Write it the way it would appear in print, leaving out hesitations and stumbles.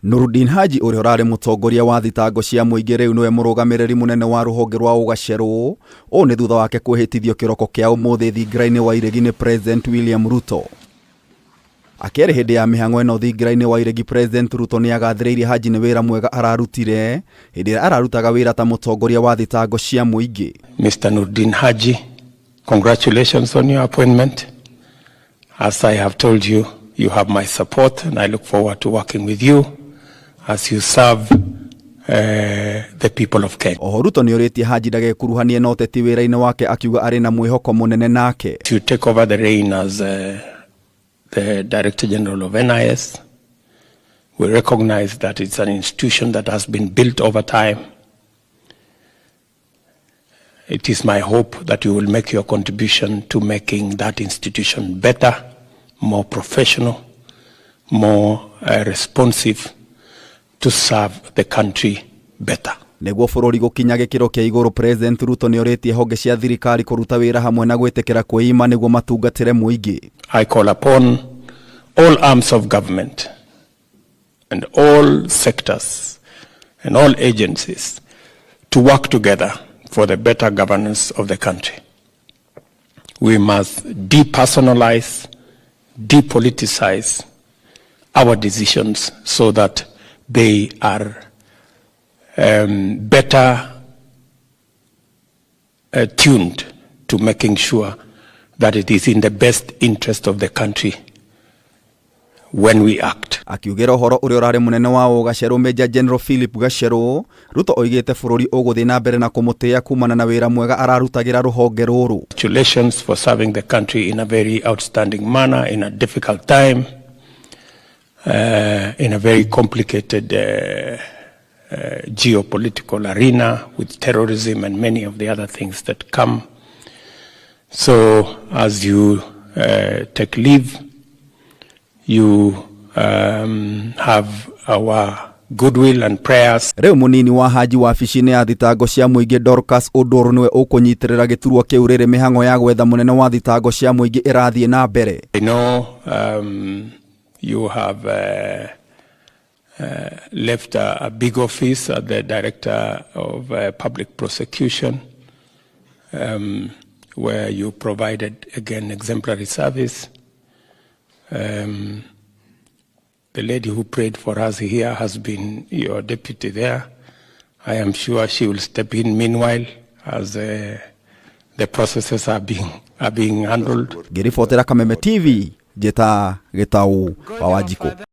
Nurdin Haji ũrĩa ũrarĩ mũtongoria wa thitango cia mũingĩ rĩu nĩwe mũrũgamĩrĩri mũnene wa rũhonge rwa ũgacerũ. Ũũ nĩ thutha wake kwĩhĩtithio kĩroko kĩa ũmũthĩ thingira-inĩ wa iregi nĩ President William Ruto. Akĩarĩ hĩndĩ ya mĩhang'o ĩno thingira-inĩ wa iregi President Ruto nĩ agathĩrĩirie Haji nĩ wĩra mwega ararutire hĩndĩ ĩrĩa ararutaga wĩra ta mũtongoria wa thitango cia mũingĩ. Mr. Nurdin Haji, congratulations on your appointment. As I have told you, you have my support and I look forward to working with you as you serve the people of Kenya. Oho Ruto nĩ orĩtie Haji ndagekuruhanie na ũteti wĩra-inĩ wake akiuga arĩ na mwĩhoko mũnene nake. To take over the reign as the Director General of NIS, we recognize that it's an institution that has been built over time. It is my hope that you will make your contribution to making that institution better, more professional, more responsive to serve the country better. Nĩguo bũrũri gũkinya gĩkĩro kĩa igũrũ President Ruto nĩ orĩtie honge cia thirikari kũruta wĩra hamwe na gwĩtĩkĩra kwĩima nĩguo matungatĩre mũingĩ. I call upon all arms of government and all sectors and all agencies to work together for the better governance of the country. We must depersonalize, depoliticize our decisions so that they are better tuned to making sure that it is in the best interest of the country when we act. Akiugĩra ũhoro ũrĩa ũrarĩ mũnene wa ũgacerũ Major General Philip Gacerũ, Ruto oigĩte bũrũri ũgũthiĩ na mbere na kũmũtĩĩa kumana na wĩra mwega ararutagĩra rũhonge rũrũ. Congratulations for serving the country in a very outstanding manner in a difficult time, in a very complicated geopolitical arena with terrorism and many of the other things that come. So as you take leave, you have our goodwill and prayers. Rĩu mũnini wa Haji wabici-inĩ ya thitango cia mũingĩ Dorcas Odor nĩwe ũkũnyitĩrĩra gĩturwa kĩu rĩrĩ mĩhang'o ya gwetha mũnene wa thitango cia mũingĩ ĩrathiĩ na mbere. I know you have left a big office at the Director of Public Prosecution, where you provided, again, exemplary service. The lady who prayed for us here has been your deputy there. I am sure she will step in meanwhile as the processes are being handled. Ngĩribotera Kameme TV, njĩta Gĩtau wa Wanjikũ.